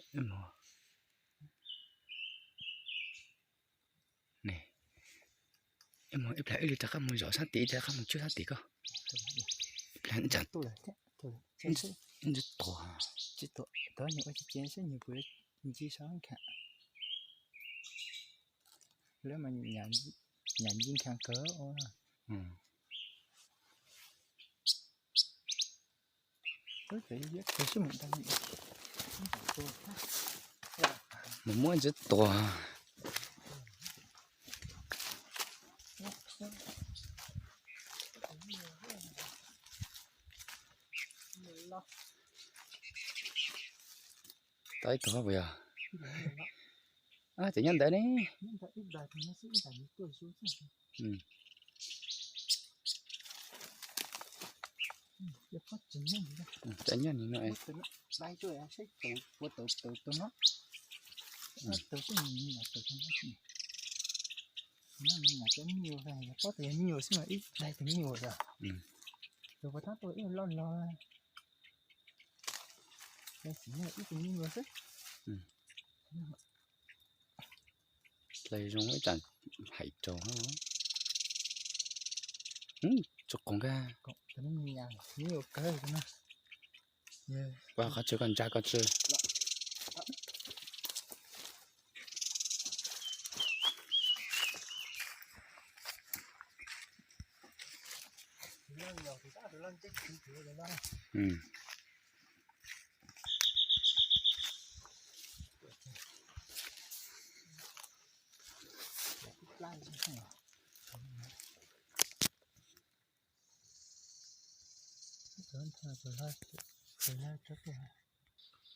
Ib pliag wb li rov qab mus zaum sab tid, rov qab mus cuab sab tid koj. Ib pliag ntsa, ntsa tuag. Tsis tuag, tsis tuag, tsis tuag, nci sab kha. Lawv mas nyam nci nkhav kawg. Mus muab ntsis tuag. Tau ib tug puas yog? Cov nyob ntawd ne. Cov nyob ni no. Tus me nyuam xwb mas ib daig tus me nyuam, tus puas tab tuaj ib loj los, ib tus me nyuam xwb. Hlais zoo ib tsam hais rau. Tsuas qoov kag. Ua qhov tsev koj ntsa koj tsev.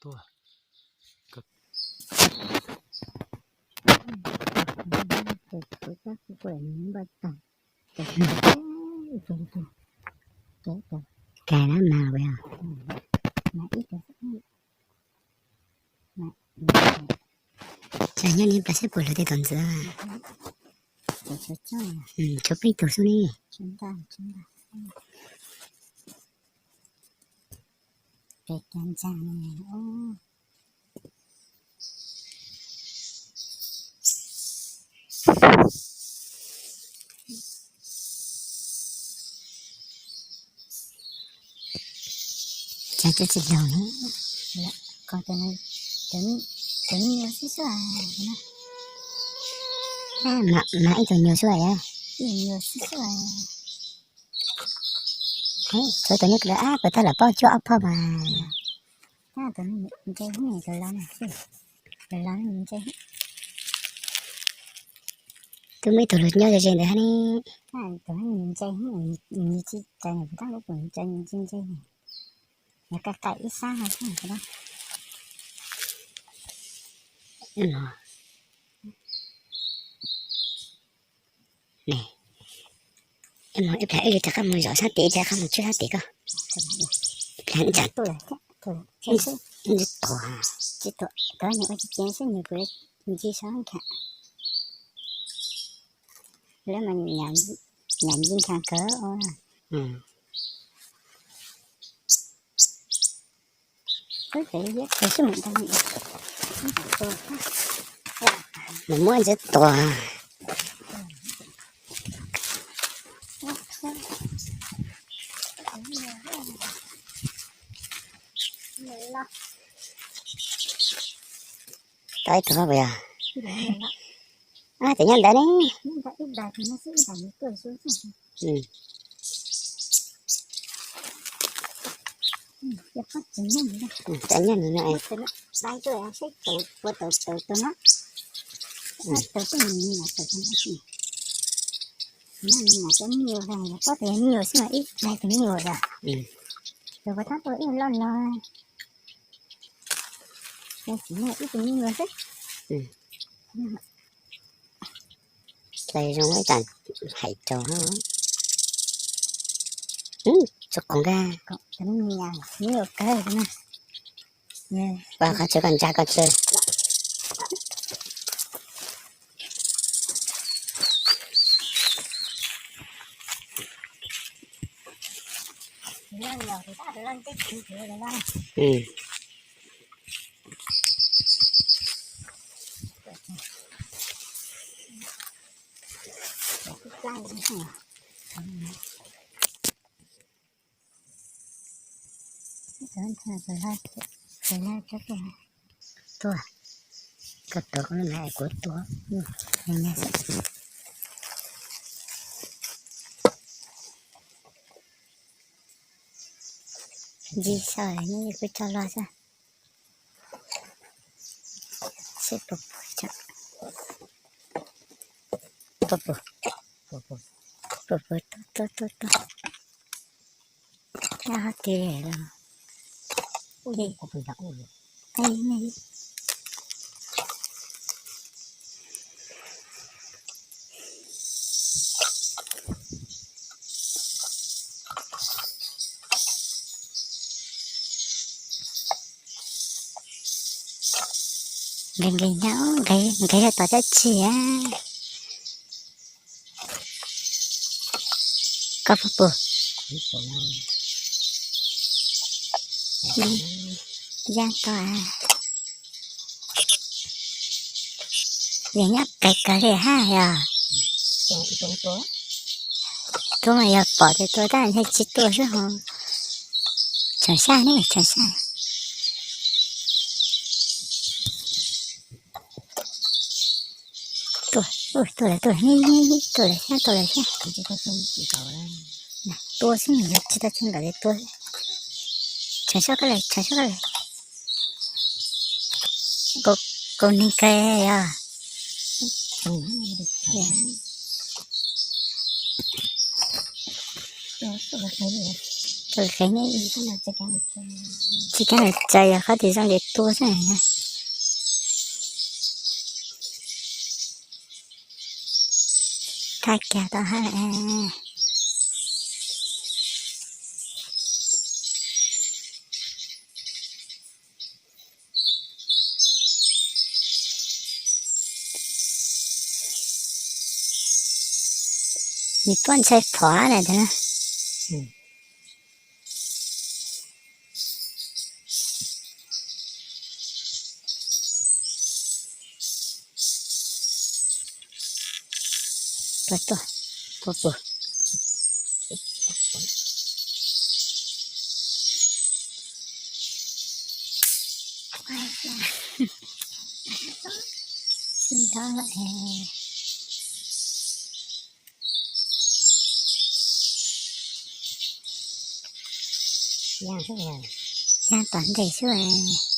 Tuaj. Kag lab mas, nyob ni plas xeb puas lawv tej tom ntxwv. Tshuav peb tug xwb ne. Peb cov ntsa no. Cov tsis laus ne, cov me nyuam xwb xwb. Mas ib tug nyuag xwb. Ib nyuag xwb xwb. Txhua tus nyob kawg, puas tag los pauj cuaj ob phoj mas. Tus ntse heev, tus los no, tus los ntse heev. Twb muaj ib tug luag nyob ze ze ntawd hab ne. Tus ntse heev, nws tsis rais, puas tag los pauj ntse ntse ntse. Nws qaij qaij ib sab no xwb. Ib pliag wb li rov qab mus zaum sab tid, rov qab mus cuab sab tid koj. Ib pliag ntsa tuag. Tsis tuag, tsis tuag, tus nyuam ua tsis ceev xwb, nws kuj nci sab kha. Lawv mas nyam nci nkhav kawg. Mus muab ntsis tuag. Tau ib tug puas yog? Cov nyob ntawd ne. Cov nyob ni no. Tus me nyuam xwb mas ib daig tus me nyuam. Tus puas tab tuaj ib loj los, ib tus me nyuam xwb. Hlais zoo ib tsam hais rau. Tsuas qoov kag. Ua qhov tsev koj ntsa koj tsev. Tua, koj tua kuv los mas kuv tua. Ntsib xyov neb kuj tso los xwb. Seb puas puas, puas puas, puas puas, tuaj tuaj tuaj tuaj. Nyob hauv twg los. Nqis nqis nyob, nqis nqis rau tom dab tsi a? Koj puas puas? Yaj to a. Vim nyob qis kawg li hab yog. Tuaj mas yog pom tias tuaj tab yog tsis tuaj xwb ho. Tsheem sab ne, tsheem sab. Tuaj, tuaj lawm, tuaj lawm, tuaj lawm xyab, tuaj lawm xyab. Tua xwb, tsis tau tsis nkawm li tua. Tsheem sab koj lawm, tsheem sab koj lawm. Kaus neeg kawg yog. Tsis kav tsam yog qhov tias zoo li tua xwb. Thaj kiag tau hab. Nws tuaj ntshai phom na. Tuaj, tuaj, tuaj, tuaj. Nyob, yog tom ntej xwb.